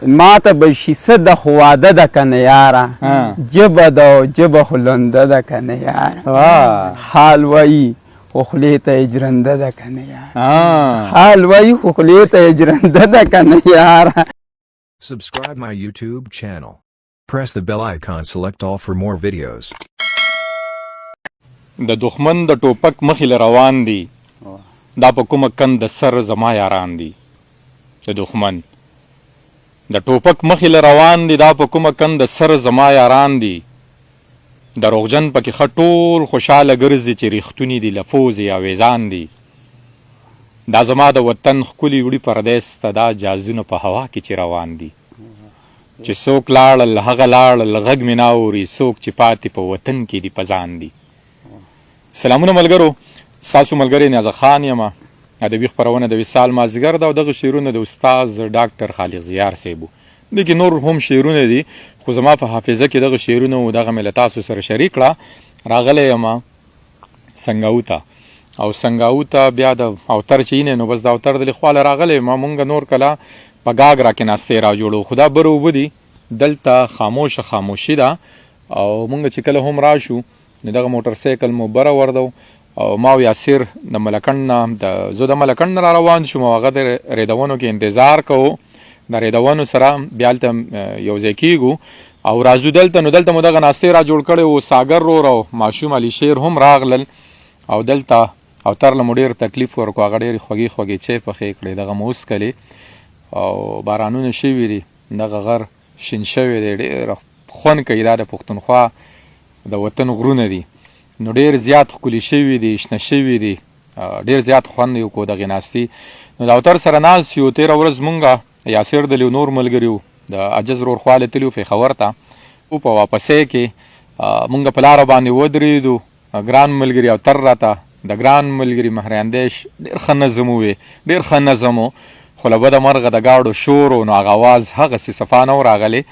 ماته به شي څه د خو واده ده که نه یاره، ژبه ده او ژبه خو لنده ده که نه یاره، حال وایي خو خولې ته یې ژرنده ده که نه یاره، حال وایي خو خولې ته یې ژرنده ده که نه یاره. Subscribe my YouTube channel. Press the bell icon, select all for more videos. د دښمن د ټوپک مخې له روان دي، دا په کومه کنده سر زما یاران دي. د دښمن د ټوپک مخې له روان دي، دا په کومه کنده سر زما یاران دي. دروغجن پکې ښه ټول خوشحاله ګرځي، چې رښتوني دي له فوزې اویزان دي. دا زما د وطن ښکلي وړي پردیس ته، دا جازونه په هوا کې چې روان دي. چې څوک لاړل هغه لاړل، غږ مې نه اوري څوک، چې پاتې په وطن کې دي په ځان دي. سلامونه ملګرو، ستاسو ملګری نیاز خان یم. ادبي خپرونه د وصال مازیګر ده او دغه شعرونه د استاد ډاکټر خالق زیار صاحب وو. دې کې نور هم شعرونه دي، خو زما په حافظه کې دغه شعرونه وو، دغه مې له تاسو سره شریک کړه. راغلی یم سنګاو ته او سنګاو ته بیا د اوتر چې اینې، نو بس د اوتر د خواله راغلی یم. مونږ نور کله په ګاګرا کې ناستې را جوړو، خو دا بره اوبه دي، دلته خاموشه خاموشي ده. او مونږ چې کله هم راشو نو دغه موټر سایکل مو بره وردو او ما او یاسر د ملکنډ نه د زه د ملکنډ نه را روان شوم او هغه د ریدونو کې انتظار کوو. د ریدونو سره بیا هلته یو ځای کېږو او راځو دلته. نو دلته مو دغه ناستې را جوړ کړی و. ساګر رور او ماشوم علي شیر هم راغلل او دلته او تر له مو ډېر تکلیف ورکړو. هغه ډېرې خوږې خوږې چای پخې کړې، دغه مو وڅکلې او بارانونه شوي دي، دغه غر شین شوی دی، ډېر خوند کوي. دا د پښتونخوا د وطن غرونه دي، نو ډېر زیات ښکلي شوي دي، شنه شوي دي، ډېر زیات خوند یې وکړو دغې ناستې. نو د اوتر سره ناست یو. تېره ورځ مونږ یاسر د لیو نور ملګري وو، د عجز ورور خواله تللي وو پېښور ته. په واپسۍ کې مونږ په لاره باندې ودرېدو. ګران ملګري او تر راته د ګران ملګري مهراندیش ډېر ښه نظم ووی، ډېر ښه نظم و، خو له بده مرغه د ګاډو شور و، نو هغه اواز هغسې صفا نه و راغلی.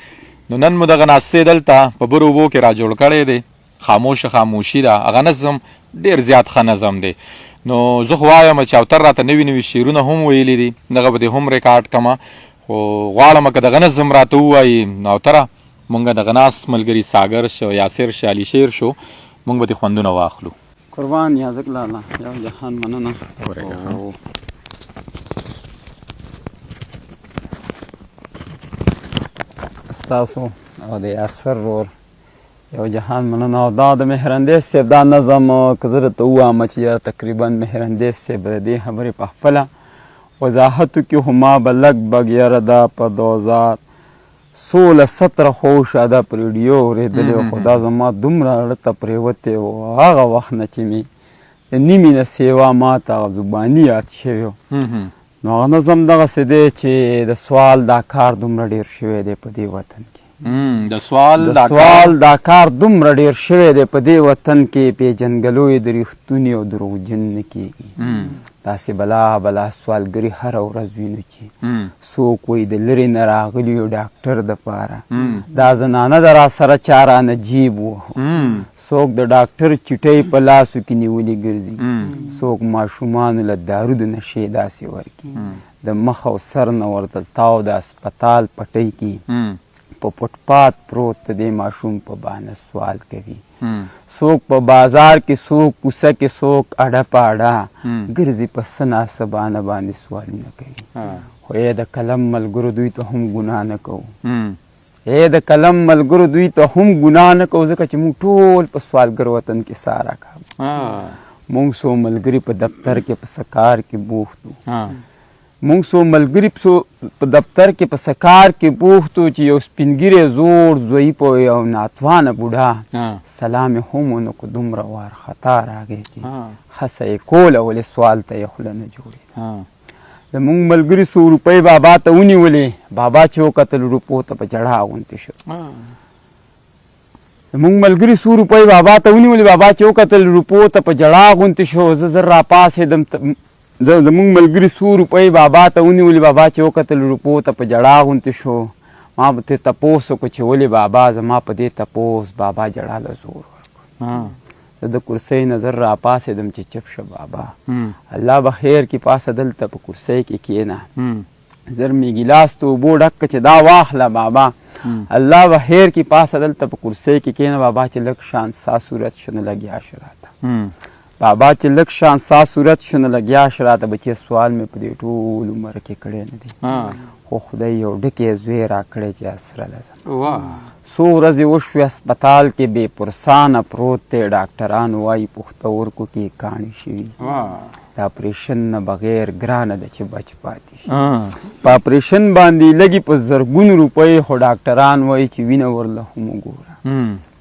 نو نن مو دغه ناستې دلته په برو اوبو کې را جوړ کړی دی. خاموشه خاموشي ده. هغه نظم ډېر زیات ښه نظم دی. نو زه خو وایم چې اوتر راته نوي نوي شعرونه هم ویلي دي، دغه به دې هم ریکارډ کړم، خو غواړم که دغه نظم راته ووایي. نو اوتره، مونږ دغه ناست ملګري ساګر شو، یاسر شو، علي شیر شو، مونږ به دې خوندونه واخلو. قربان نیازک لالا، یو جهان مننه. او ستاسو او د یاسر رور یو جهان مننه. او دا د مهرندیش صاحب دا نظم که زه درته ووایم چې یا تقریبا مهرندیش صاحب د دې خبرې په خپله وضاحت وکړي، خو ما به لږ بګ یاره دا په 2016 17 خو وشوه دا په ریډیو اورېدلی، خو دا زما دومره زړه ته پرېوتی و، هغه وخت نه چې مې د نیمې نه سیوا ما ته هغه زباني یاد شوی و. نو هغه نظم دغسې دی چې د سوال دا کار دومره ډېر شوی دی په دې وطن کې، د سوال د سوال دا کار دومره ډېر شوی دی په دې وطن کې، پېژندګلو یې د رښتوني او دروغجن نه کېږي. داسې بلا بلا سوالګري هره ورځ وینو چې څوک وایي د لرې نه راغلي یو ډاکټر دپاره، دا زنانه د را سره چا رانه جیب وهو، څوک د ډاکټر چټۍ په لاسو کې نیولي ګرځي، څوک ماشومانو له دارو د نشې داسې ورکي، د مخ او سر نه ورته تاو د هسپتال پټۍ کې په فوټپات پروت د دې ماشوم په بانه سوال کوي، څوک په بازار کې، څوک کوڅه کې، څوک اډه په اډه ګرځي، په څه ناڅه بانه باندې سوالونه کوي. خو ای د قلم ملګرو دوی ته هم ګناه نه کوو، ای د قلم ملګرو دوی ته هم ګناه نه کوو، ځکه چې موږ ټول په سوالګر وطن کې ساه راکاږو. موږ څو ملګري په دفتر کې په څه کار کې بوخت وو، موږ څو ملګري په دفتر کې په څه کار کې بوخت وو چې یو سپین ږیری زوړ ضعیف او یو ناتوانه بوډا سلام یې هم ونه کړو، دومره وارخطا راغی چې هڅه یې کوله ولې سوال ته یې خوله نه جوړېده. زموږ ملګري څو روپۍ بابا ته ونیولې، بابا چې وکتل روپو ته په ژړا غوندې شو. زموږ ملګري څو روپۍ بابا ته ونیولې، بابا چې وکتل روپو ته په ژړا غوندې شو. زه زر راپاڅېدم. زموږ ملګري څو روپۍ بابا ته ونیولې، بابا چې وکتل روپو ته په ژړا غوندې شو. ما به ترې تپوس وکړو چې ولې بابا؟ زما په دې تپوس بابا ژړا له زور ورکړ. زه د کرسۍ نه زر راپاڅېدم چې چپ شه بابا، الله به خیر کړي، پاسه دلته په کرسۍ کې کښېنه. زر مې ګیلاس ته اوبو ډک کړ چې دا واخله بابا، الله به خیر کړي. پاسه دلته په کرسۍ کې کښېنه بابا، چې لږ شان سا صورت شو نو لګیا شو راته. بابا چې لږ شان سا صورت شو نو لګیا شو راته. بچیه سوال مې په دې ټول عمر کې کړی نه دی، خو خدای یو ډکی زوی راکړی چې اسره له ځم. څو ورځې وشوې هسپتال کې بې پرسانه پروت دی، ډاکټران وایي پښتورکو کې کاڼي شوي، د اپریشن نه بغیر ګرانه ده چې بچ پاتې شي. په اپریشن باندې لګي په زرګونو روپۍ، خو ډاکټران وایي چې وینه ورله هم وګوره.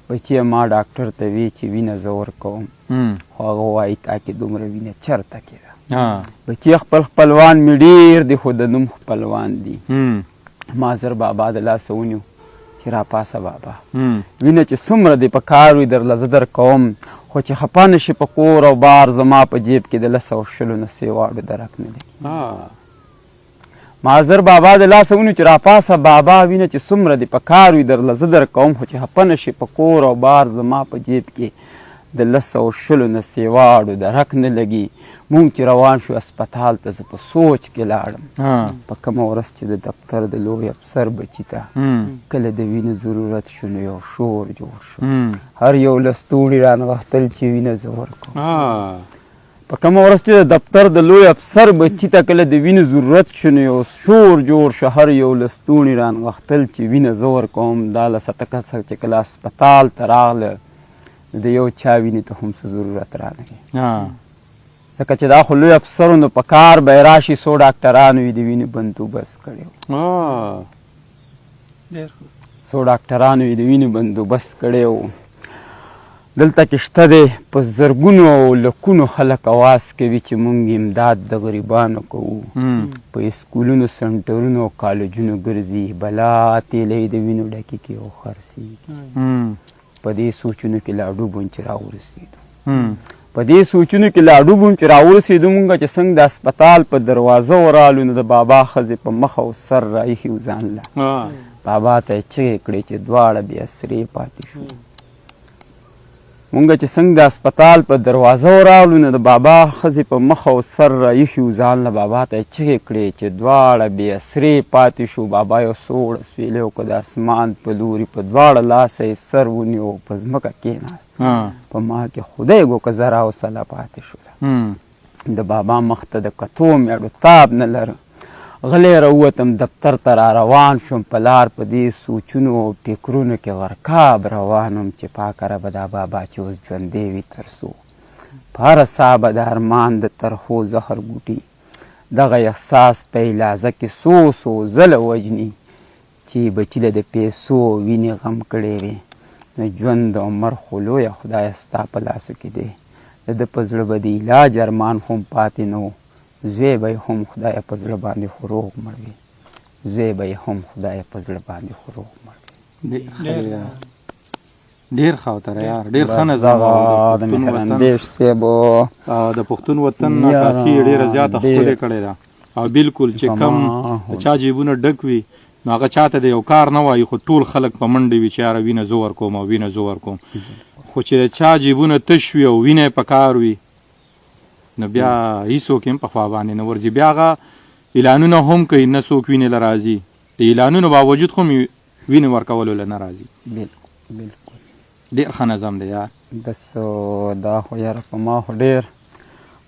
بچیه ما ډاکټر ته وی چې وینه زه ورکوم، خو هغه وایي تا کې دومره وینه چرته کې ده. بچیه خپل خپلوان مې ډېر دي، خو د نوم خپلوان دي. ما زر بابا د لاسه ونیو چې راپاسه بابا، وینه چې څومره دې په کار وي درله زه درکوم، خو چې خفه نه شي په کور او بار زما په جیب کې د 10 او 20 نه سیواړو درک نه لګي. ما زر بابا د لاسه ونیو چې راپاسه بابا، وینه چې څومره دې په کار وي درله زه درکوم، خو چې خفه نه شي په کور او بار زما په جیب کې د 10 او 20 نه سیواړو درک نه لګي. مونږ چې روان شو هسپتال ته، زه په سوچ کې لاړم. په کومه ورځ چې د دفتر د لوی افسر بچي ته کله د وینې ضرورت شو نو یو شور جوړ شو، هر یو لستوڼي رانغښتل چې وینه زه ورکوم. په کومه ورځ چې د دفتر د لوی افسر بچي ته کله د وینې ضرورت شو نو یو شور جوړ شو، هر یو لستوڼي رانغښتل چې وینه زه ورکوم. دا له ست کسه چې کله هسپتال ته راغله د یو چا وینې ته هم څه ضرورت رانغی، ځکه چې دا خو لوی افسر نو په کار به یې راشي، څو ډاکټرانو یې د وینې بندوبست کړی و. څو ډاکټرانو یې د وینې بندوبست کړی و. دلته کې شته دی په زرګونو او لکونو خلک اواز کوي چې مونږ امداد د غریبانو کوو، په اسکولونو، سنټرونو او کالجونو ګرځي، بلا تیلۍ د وینو ډکې کې او خرڅېږي. په دې سوچونو کې لا ډوب وم چې راورسېدو. په دې سوچونو کې لا ډوب وم چې راورسېدو. مونږ چې څنګه د هسپتال په دروازه ورالو نو د بابا ښځې په مخ او سر راایښي و ځان له. بابا ته یې چغې کړې چې دواړه بې اسرې پاتې شو. مونږ چې څنګه د هسپتال په دروازه ورغلو نو د بابا ښځې په مخ او سر راایښي و ځان له. بابا ته یې چغې کړې چې دواړه بې اسرې پاتې شو. بابا یو سوړ اسویلی وکړ، د اسمان په لوري په دواړه لاسه یې سر ونیو، په ځمکه کېناست. په ما کې خدای ګو که زه راوسله پاتې شوله. د بابا مخ ته د کتو مې اړو تاب نه لره. غلی راووتم، دفتر ته را روان شوم. په لار په دې سوچونو او فکرونو کې غرکاب روان وم چې پاکه ربه دا بابا چې اوس ژوندی وي تر څو په هره ساه به د ارمان د ترخو زهر ګوټي، دغه احساس په علاظه کې څو څو ځله وژني چې بچي له د پیسو او وینې غم کړی وي. نو ژوند او مرګ خو لویه خدایه ستا په لاسو کې دی. د ده په زړه به د علاج ارمان هم پاتې نه و، زوی به یې هم خدایه په زړه باندې خو روغ مړ وي، زوی به یې هم خدایه په زړه باندې خو روغ مړ وي. ډېر ښه تر یار، ډېر ښه نظم د مهراندېش صاحب د پښتون وطن عکاسي یې ډېره زیاته ښکلې کړې ده. او بالکل چې کم چا جیبونه ډک وي نو هغه چاته د یو کار نه وایي، خو ټول خلک په منډه وي چې یاره وینه زه ورکوم او وینه زه ورکوم. خو چې د چا جیبونه تش وي او وینه یې په کار وي نو بیا هیڅوک هم په خوا باندې نه ورځي. بیا هغه اعلانونه هم کوي، نه څوک وینې له راځي، د اعلانونو باوجود خو مې وینې ورکولو له نه راځي. بالکل بالکل، ډېر ښه نظم دی یار. بس دا خو یاره په ما خو ډېر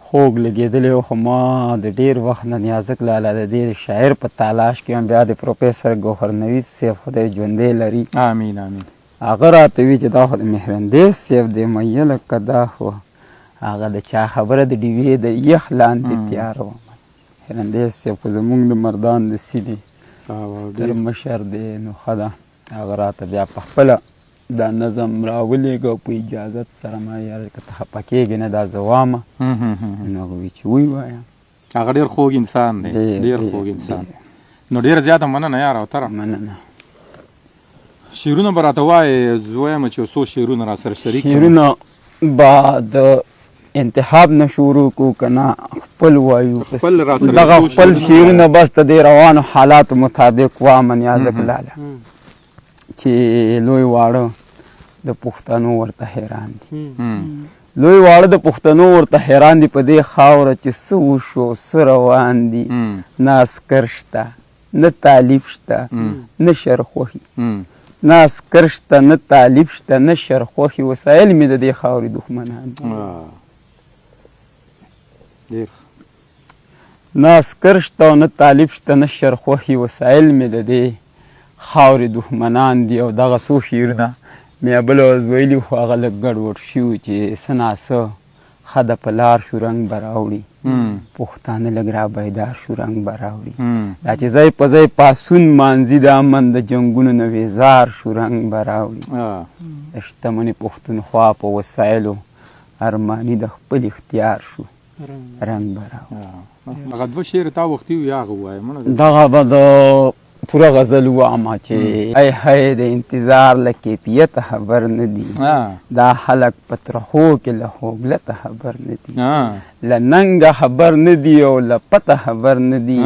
خوږ لګېدلی و، خو ما د ډېر وخت نه نیازک لالا د دې شاعر په تلاش کې یم. بیا د پروفیسر ګوهر نوید صاحب خدای ژوندی لري، آمین آمین، هغه راته وي چې دا خو د مهرندېش صاحب دی. مې لکه دا خو هغه د چا خبره د ډیوې د یخ لاندې تیاره وه. هرندېش صاحب خو زموږ د مردان د سیمې ستر مشر دی، نو ښه ده. هغه راته بیا په خپله دا نظم راولېږه په اجازت سره. ما یاره که ته خفه کېږې نه دا زه وامه، نو هغه وي چې ویې وایه. هغه ډېر خوږ انسان دی، ډېر خوږ انسان. نو ډېره زیاته مننه یاره تره. مننه. شعرونه به راته وایې، زه وایم چې یو څو شعرونه را سره شریک کړه. شعرونه به د انتخاب نه شروع کو که نه خپل وایو؟ دغه خپل شعرونه بس د دې روانو حالاتو مطابق وامه نیازک لاله، چې لوی واړه د پښتنو ورته حیران دي، لوی واړه د پښتنو ورته حیران دي په دې خاوره چې څه وشو څه روان دي. نه عسکر شته، نه طالب شته نه شرخوښي، نه عسکر شته نه طالب شته نه شرخوښي، وسایل مې د دې خاورې دښمنان دي. نه عسکر شته او نه طالب شته نه شرخوښي، وسایل مې د دې خاورې دښمنان دي. او دغه څو شعرونه مې بله ورځ ویلي، خو هغه لږ ګډوډ شوي چې څه ناڅه ښه ده په لار شو رنګ به راوړي، پښتانه لږ را بیدار شو رنګ به راوړي، دا چې ځای په ځای پاڅون مانځي د امن د جنګونو نه ویزار شو رنګ به راوړي، د شتمنې پښتونخوا په وسایلو ارماني د خپل اختیار شو رنګ به راوړي. هغه دوه شعر تا وختي وي هغه ووایه مړه. دغه به د پوره غزل ووایم چې ای هی د انتظار له کیفیته خبر نه دي، دا خلک په ترخو کې له خوږلته خبر نه دي، له ننګه خبر نه دي او له پته خبر نه دي،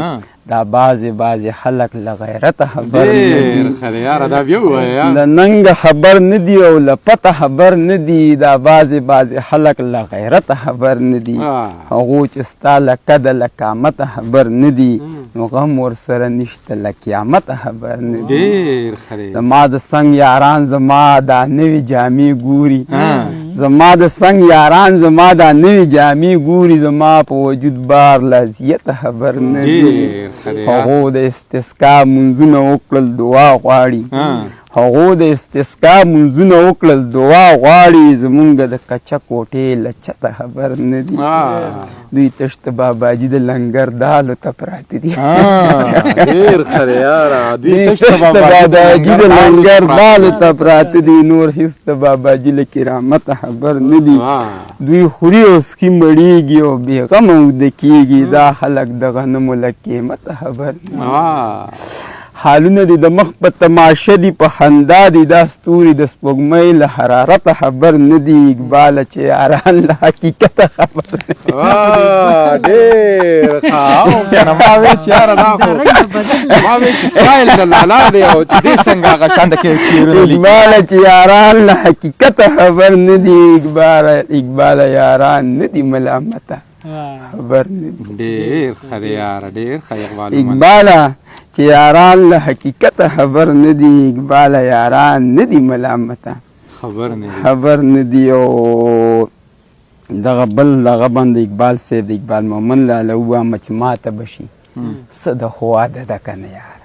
دا بعضې بعضې خلک له غیرته خبر نه دي. له ننګه خبر نه دي او له پته خبر نه دي، دا بعضې بعضې خلک له غیرته خبر نه دي، هغو چې ستا له قده له قامته خبر نه دي، نو غم ورسره نشته له قیامته خبر نه دي. زما د څنګ یاران زما دا نوې جامې ګوري، زما د څنګ یاران زما دا نوې جامې ګوري، زما په وجود بار له اذیته خبر نه دي. هغو د استسقا منځونه وکړل دعا غواړي، هغو د استسقا منځونه وکړل دعا غواړي، زمونږ د کچه کوټې له چته خبر نه دي. دوی تش د باباجي د لنګر دالو ته پراته دي. دوی تش د باباجي د لنګر دالو ته پراته دي، نور هیڅ د باباجي له کرامته خبر نه دي. دوی خوري او څښي مړېږي او بېغمه اوده کېږي، دا خلک د غنمو له قیمته خبر نه دي. حالونه دي د مخ په تماشه دي په خندا دي، دا ستوري د سپوږمۍ له حرارته خبر نه دي. اقباله چې یاران له حقیقته خبر نه دي. ډېر ښه. او که نه ما ویل چې یاره دا خو ما ویل چې سټایل د لالا دی او چې دې څنګه هغه شان د شعرونه لیکي. اقباله چې یاران له حقیقته خبر نه دي، اقباله یاران نه دي ملامته خبر نه دي. ډېر ښه دی یاره، ډېر ښه اقبال. اقباله چې یاران له حقیقته خبر نه دي، اقباله یاران نه دي ملامته خبر نه دي، خبر نه دي. او دغه بل دغه باندې اقبال صاحب د اقبال مومن لاله ووایم چې ماته به شي څه د خو واده ده که نه یاره،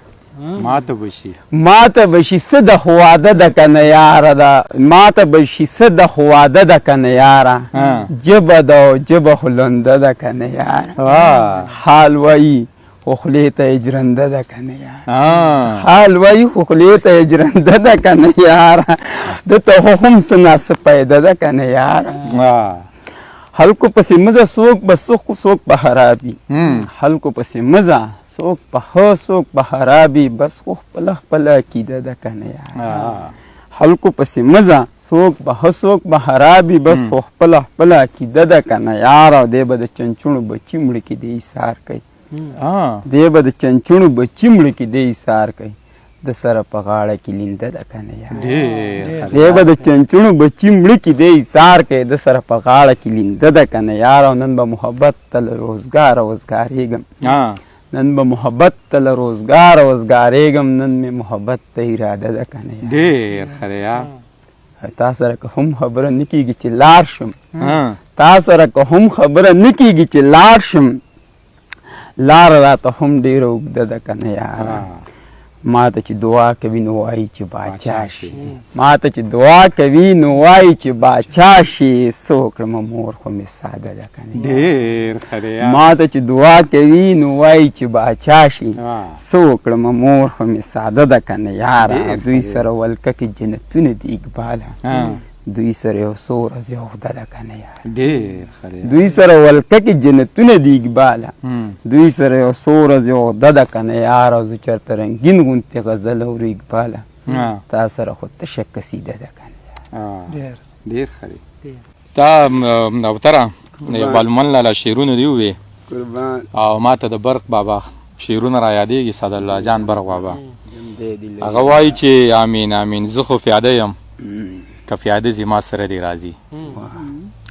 ماته به شي، ماته به شي څه د خو واده ده که نه یاره، ده ماته به شي څه د خو واده ده که نه یاره، ژبه ده او ژبه خو لنده ده که نه یاره، حال وایي خو خولې ته یې ژرنده ده که نه یاره، حال وایي خو خولې ته یې ژرنده ده که نه یاره، ده ته خو هم څه ناڅه پیدا ده که نه یاره. خلکو پسې مه ځه څوک به څه څوک به خراب وي، خلکو پسې مه ځه څوک په ښه څوک به خراب وي، بس خو خپله خپله عقیده ده که نه یاره. خلکو پسې مه ځه څوک به ښه څوک به خراب وي، بس خو خپله خپله عقیده ده که نه یاره. دی به د چنچڼو بچي مړه کړي دی ایثار کوي، دی به د چنچڼو بچي مړه کړي دی ایثار کوي، د سره په غاړه کې لینده ده که نه یاره. دی به د چنچڼو بچي مړه کړي دی ایثار کوي، د سره په غاړه کې لینده ده که نه یاره. او نن به محبت ته له روزګاره وزګارېږم، نن به محبت ته له روزګاره وزګارېږم، نن مې محبت ته اراده ده که نه یاره. ډېر ښه دی یار. تا سره که هم خبره نه کېږي چې لاړ شم، تا سره که هم خبره نه کېږي چې لاړ شم، لاره راته هم ډېره اوږده ده که نه یاره. ما ته چې دعا کوي نو وایي چې باچا شي، ما ته چې دعا کوي نو وایي چې باچا شي، څه وکړم مور خو مې ساده ده که نه. ډېر ښه دی. ما ته چې دعا کوي نو وایي چې باچا شي، څه وکړم مور خو مې ساده ده که نه یاره. دوی سره ولکه کې جنتونه دي اقباله، دوی سره یو څو ورځې عقده ده که نه یاره. ډېر ښه دی. دوی سره ولکه کې جنتونه دي اقباله، دوی سره یو څو ورځې عقده ده که نه یاره. زه چېرته رنګین غوندې غزل اورو اقباله، تا سره خو تشه قصیده ده که نه یاره. ډېر ښه دی. تا اوتره د اقبال مومن لالا شعرونه دي ووې او ما ته د برق بابا شعرونه را یادېږي، سعدالله جان برق بابا هغه وایي چې امین امین زه خو پیاده یم که پیاده ځي ما سره دې راځي،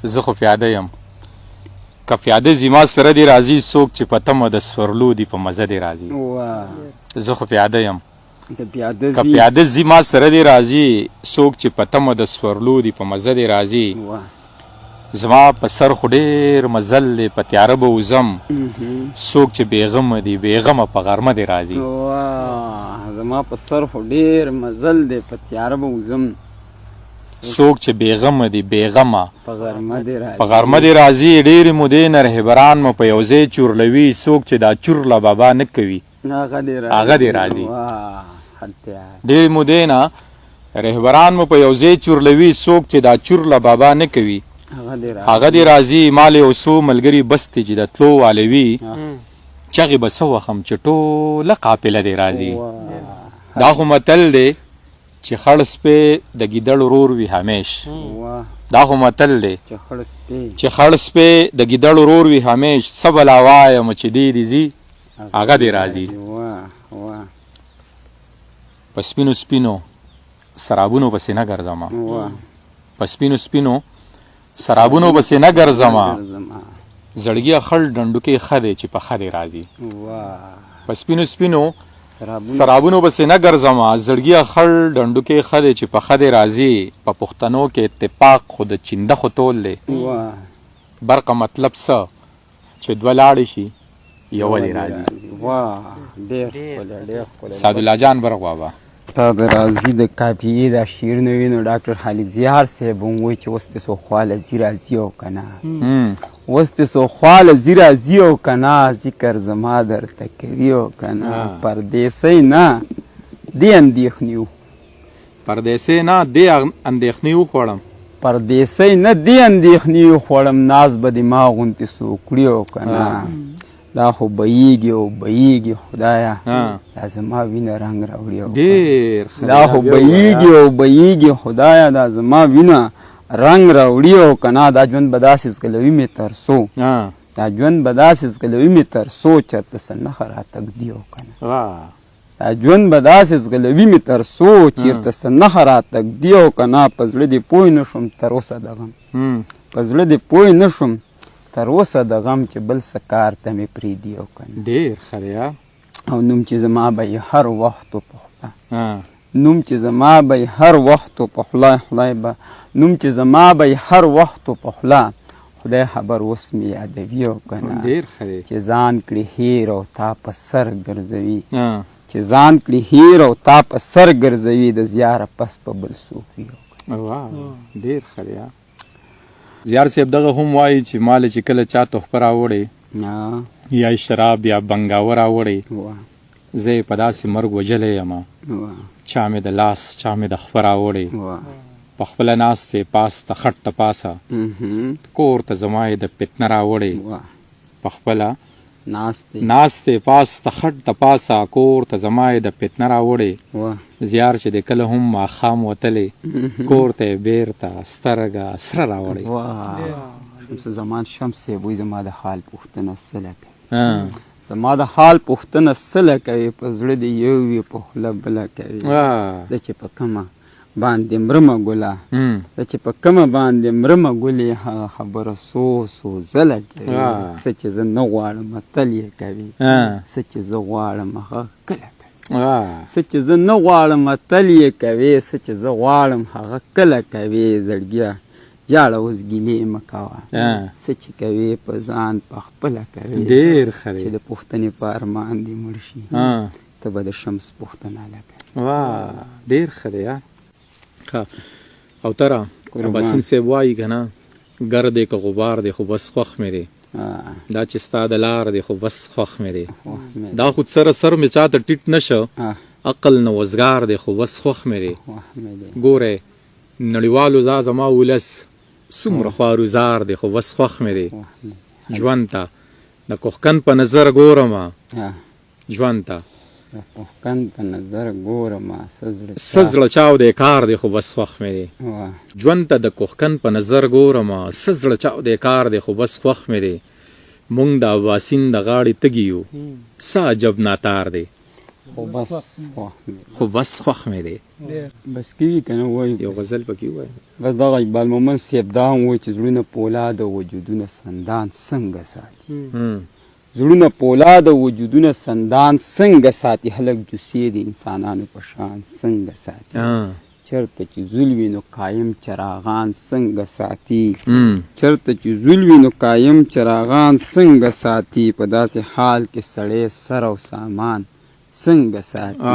زه خو پیاده یم که پیاده ځي ما سره دې راځي، څوک چې په تمه د سورلو دي په مزه دې راځي. زه خو پیاده یم. که پیاده که ځي. پیاده ځي ما سره دې راځي، څوک چې په تمه د سورلو دي په مزه دې راځي. زما په سر خو ډېر مزل دی په تیاره به وځم، څوک چې بې غمه دي بې غمه په غرمه دې راځي. واه زما په سر خو ډېر مزل دی په تیاره به وځم، څوک چې بې غمه دي بې غمه په غرمه دې راځي. په غرمه دې راځي. ډېرې مودې نه رهبران مو په یو ځای چورلوي، څوک چې دا چور له بابا نه کوي هغه دې راځي. هغه دې راځي. واه خلتیا. ډېرې مودې نه رهبران مو په یو ځای چورلوي، څوک چې دا چور له بابا نه کوي هغه دې راځي. هغه دې راځي. ما له یو څو ملګري بس دي چې د تلو والې وي، چغې به څه وخم چې ټوله قافله دې راځي. دا خو متل دی چې خړ سپی د ګیدړ ورور وي همیش. دا خو متل دی چې خړ سپی چې خړ سپی د ګیدړ ورور وي همیش. څه به لا وایم چې دی دې ځي هغه دې راځي. په سپینو سپینو سرابونو پسې نه ګرځم، په سپینو سپینو سرابونو پسې نه ګرځم، زړګیه خړ ډنډوکی ښه دی چې په ښه دی راځي. په سپینو سپینو سرابونو پسې نه ګرځم، زړګیه خړ ډنډوکی ښه دی چې په ښه دی راځي. په پښتنو کې اتفاق خو د چینده خو تول دی، برقه مطلب څه چې دوه لاړې شي یوه دې راځي. سعدالله جان برق بابا تا د راځي د قافیې دا شعرونه وي نو ډاکټر خالق زیار صاحب هم وایي چې اوس دې څو خواله ځي راځي او که نه، اوس دې څو خواله ځي راځي او که نه، ذکر زما درته کوي او که نه، پردېسۍ نه دې اندېښنې پردېسۍ نه دې اندېښنې وخوړم، پردېسۍ نه دې اندېښنې وخوړم، ناز به دې ما غوندې څوک کړي او که نه، دا خو بهیږي او بهیږي خدایه دا زما وینه رنګ راوړي او ډېر دا خو بهیږي او بهیږي خدایه دا زما وینه رنګ راوړي او که نه، دا ژوند به داسې ځغلوي مې تر څو، دا ژوند به داسې ځغلوي مې تر څو چېرته څه نښه راته ږدي او که نه، دا ژوند به داسې ځغلوي مې تر څو چېرته څه نښه راته ږدي او که نه، په زړه دې پوه نه شوم تر اوسه د غم، په زړه دې پوه نه شوم تر اوسه د غم چې بل څه کار ته مې پرېږدي او که نه. ډېر ښه دی. او نوم چې زما به یې هر وخت په خوله، نوم چې زما به یې هر وخت په خوله، خدای به نوم چې زما به یې هر وخت په خوله، خدای خبر اوس مې یادوي او که نه. ډېر ښه دی. چې ځان کړي هېر او تا په سر ګرځوي، چې ځان کړي هېر او تا په سر ګرځوي، د زیاره پس په بل څوک وي او که نه. ډېر ښه دی. زیار صاحب دغه هم وایي چې ما له چې کله چا تحفه راوړې یا شراب یا بنګاوه راوړې، زه یې په داسې مرګ وژلی یم، چا مې د لاس چا مې د خپه راوړې، په خپله ناست دی پاس ته خټ ته پاسه، کور ته زما یې د فتنه راوړې، په خپله ناست دی پاس ته خټ ته پاسه، کور ته زما یې د فتنه راوړې، زیار چې د کله هم ماښام وتلی، کور ته یې بېرته سترګه سره راوړې. شمس زمان شمس صاحب وایي زما د حال پوښتنه څه کوي، زما د حال پوښتنه څه کوي، په زړه دې یو وي په خوله بله کوي، زه چې په کومه باندې مرمه ګله، زه چې په کومه باندې مرمه ګلې، هغه خبره څو څو ځله کوي، څه چې زه نه غواړم تل یې کوي، څه چې زه غواړم هغه کله کوي، څه چې زه نه غواړم تل یې کوي، څه چې زه غواړم هغه کله کوي، زړګیه ژاړه اوس ګیلې مه کوه، څه چې کوې په ځان په خپله کوې. ډېر ښه دی. چې د پوښتنې په ارمان دې مړ شي، ته به د شمس پوښتنه لګوې. واه ډېر ښه دی. ښه او تره اباسین صاحب وایي که نه، ګر دی که غبار دی خو بس خوښ مې دی، دا چې ستا د لار دی خو بس خوښ مې دی، دا خو سره سر مې چاته ټیټ نه شه، عقل نه وزګار دی خو بس خوښ مې دی. ګوره نړیوالو دا زما ولس څومره خواروزار دی خو بس خوښ مې دی. ژوند ته د کوښکن په نظر ګورم، ژوند ته د کوښکن په نظر ګورم، څه زړه چاو دی کار دی خو بس خوښ مې دی. ژوند ته د کوښکن په نظر ګورم، څه زړه چاو دی کار دی خو بس خوښ مې دی. مونږ د اباسین د غاړې تږي یو، څه عجب ناتار دی خو بس خوښ مې دی. بس کېږي که نه وایي یو غزل پکې ووایه. بس دغه اقبال مومند صاحب دا هم وایي چې زړونه پولاد او وجودونه سندان څنګه ساتي، زړونه پولاد او وجودونه سندان څنګه ساتي، خلک جثې د انسانانو په شان څنګه ساتي، چرته چې ذل وي نو قایم چراغان څنګه ساتي، چرته چې ذل وي نو قایم چراغان څنګه ساتي، په داسې حال کې سړی سر او سامان څنګه ساتي.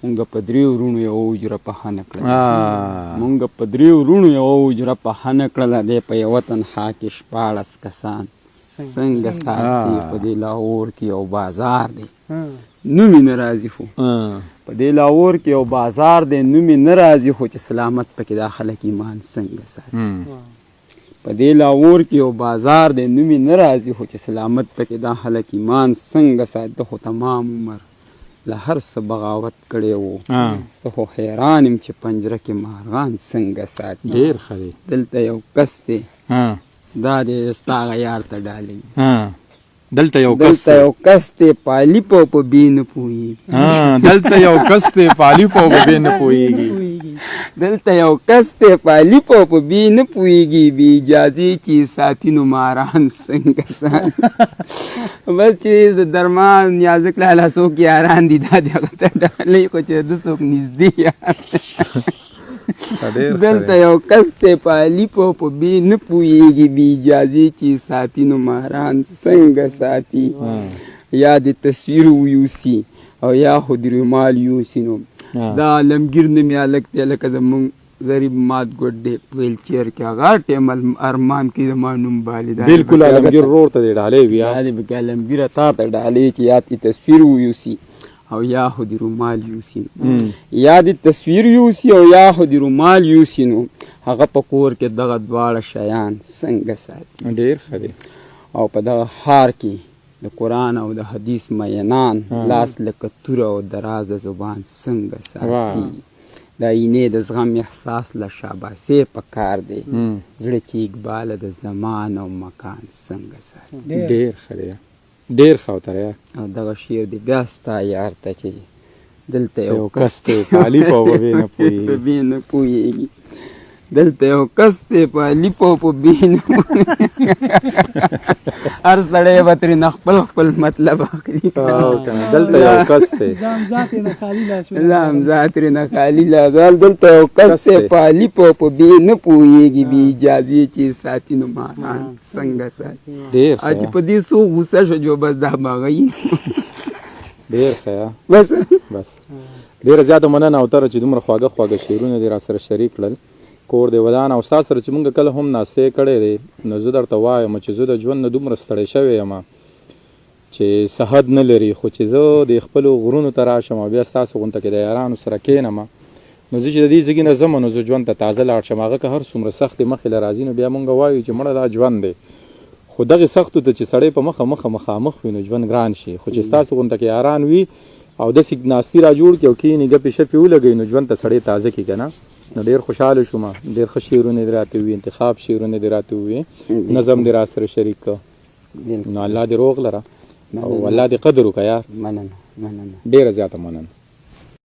مونږ په دریو وروڼو یوه حجره پخه نه کړله، مونږ په دریو وروڼو یوه حجره پخه نه کړله، دی په یوه تنخوا کې 16 کسان څنګه ساتي. په دې لاهور کې یو بازار دی نوم یې نه راځي، خو په دې لاهور کې یو بازار دی نوم یې نه راځي، خو چې سلامت پکې دا خلک ایمان څنګه ساتي. په دې لاهور کې یو بازار دی نوم یې نه راځي، خو چې سلامت پکې دا خلک ایمان څنګه ساتي. خو تمام عمر له هر څه بغاوت کړی وو، زه خو حیران یم چې پنجره کې مارغان څنګه ساتي. ډېر ښه دی. دلته یو کس دی، دا دی ستا هغه یار ته ډالۍ. دلته یو کس دلته یو کس دی په الف او په بې نه پوهېږي. دلته یو کس دی په الف او په بې نه پوهېږي. دلته یو کس دی په الف او په بې نه پوهېږي، بې اجازې چې ساتي نو ماران څنګه ساتي. بس چې د درمان نیازک لالا څوک یاران دي، دا دې هغه ته ډالۍ، خو چې د څوک نږدې یار. دلته یو کس دی په الف او په بې نه پوهېږي، بې اجازې چې ساتي نو ماران څنګه ساتي. یا د تصویر ویوسي او یا خو د رومال یوسي. نو دا عالمګیر نومې هلک دی، لکه زموږ غریب مات ګوډ دی ویل چیر کې، هغه هر ټایم ارمان کوي زما نوم بالي. بالکل عالمګیر ورور ته دې ډالۍ وي. دا دې پکې عالمګیره تا ته ډالۍ چې یا دې تصویر ویوسي او یا خو د رومال یوسي، یا د تصویر یوسي او یا خو د رومال یوسي. نو هغه په کور کې دغه دواړه شیان څنګه ساتي. ډېر ښه دی. او په دغه ښار کې د قرآن او د حدیث مینان لاس لکه توره او درازه زبان څنګه ساتي. د آینې د زغم احساس له شاباسې په کار دی، زړه چې اقباله د زمان او مکان څنګه ساتي. ډېر ښه دی، ډېر ښه اوتره. او دغه شعر دی بیا ستا یار ته چې دلته یو کس دی په الف او په بې نه پوهېږي. په بې نه پوهېږي. دلته یو کس دی په الف او په بې نه پوهېږي. هر سړی به ترېنه خپل خپل مطلب اخلي. دلته یو کس دی ځان ترېنه خالي لاس. دلته یو کس دی په الف او په بې نه پوهېږي، بې اجازې چې ساتي نو ماران څنګه ساتي. ډېر ښه. چې په دې څو غوسه شو جو بس دا به هغه وي. ډېر ښه. بس بس ډېره زیاته مننه اوتره چې دومره خواږه خواږه شعرونه دې را سره شریک کړل. کور دی ودان. او ستا سره چې مونږ کله هم ناستې کړی دی نو زه درته وایم چې زه د ژوند نه دومره ستړی شوی یم چې سحد نه لري، خو چې زه د خپلو غرونو ته راشم او بیا ستاسو غونته کې د یارانو سره کښېنم نو زه چې د دې ځګي نه ځم نو زه ژوند ته تازه لاړ شم. هغه که هر څومره سختې مخې له راځي نو بیا مونږ وایو چې مړه دا ژوند دی، خو دغې سختو ته چې سړی په مخه مخه مخامخ وي نو ژوند ګران شي. خو چې ستاسو غونته کې یاران وي او داسې ناستي را جوړ کړي او کښېني ګپې شپې ولګوي نو ژوند ته سړی تازه کړي که نه. نو ډېر خوشحاله شوم، ډېر ښه شعرونه دې راته ووي، انتخاب شعرونه دې راته ووي، نظم دې را سره شریک کړ. نو الله دې روغ لره او الله دې قدر وکړه یار. مننه مننه، ډېره زیاته مننه.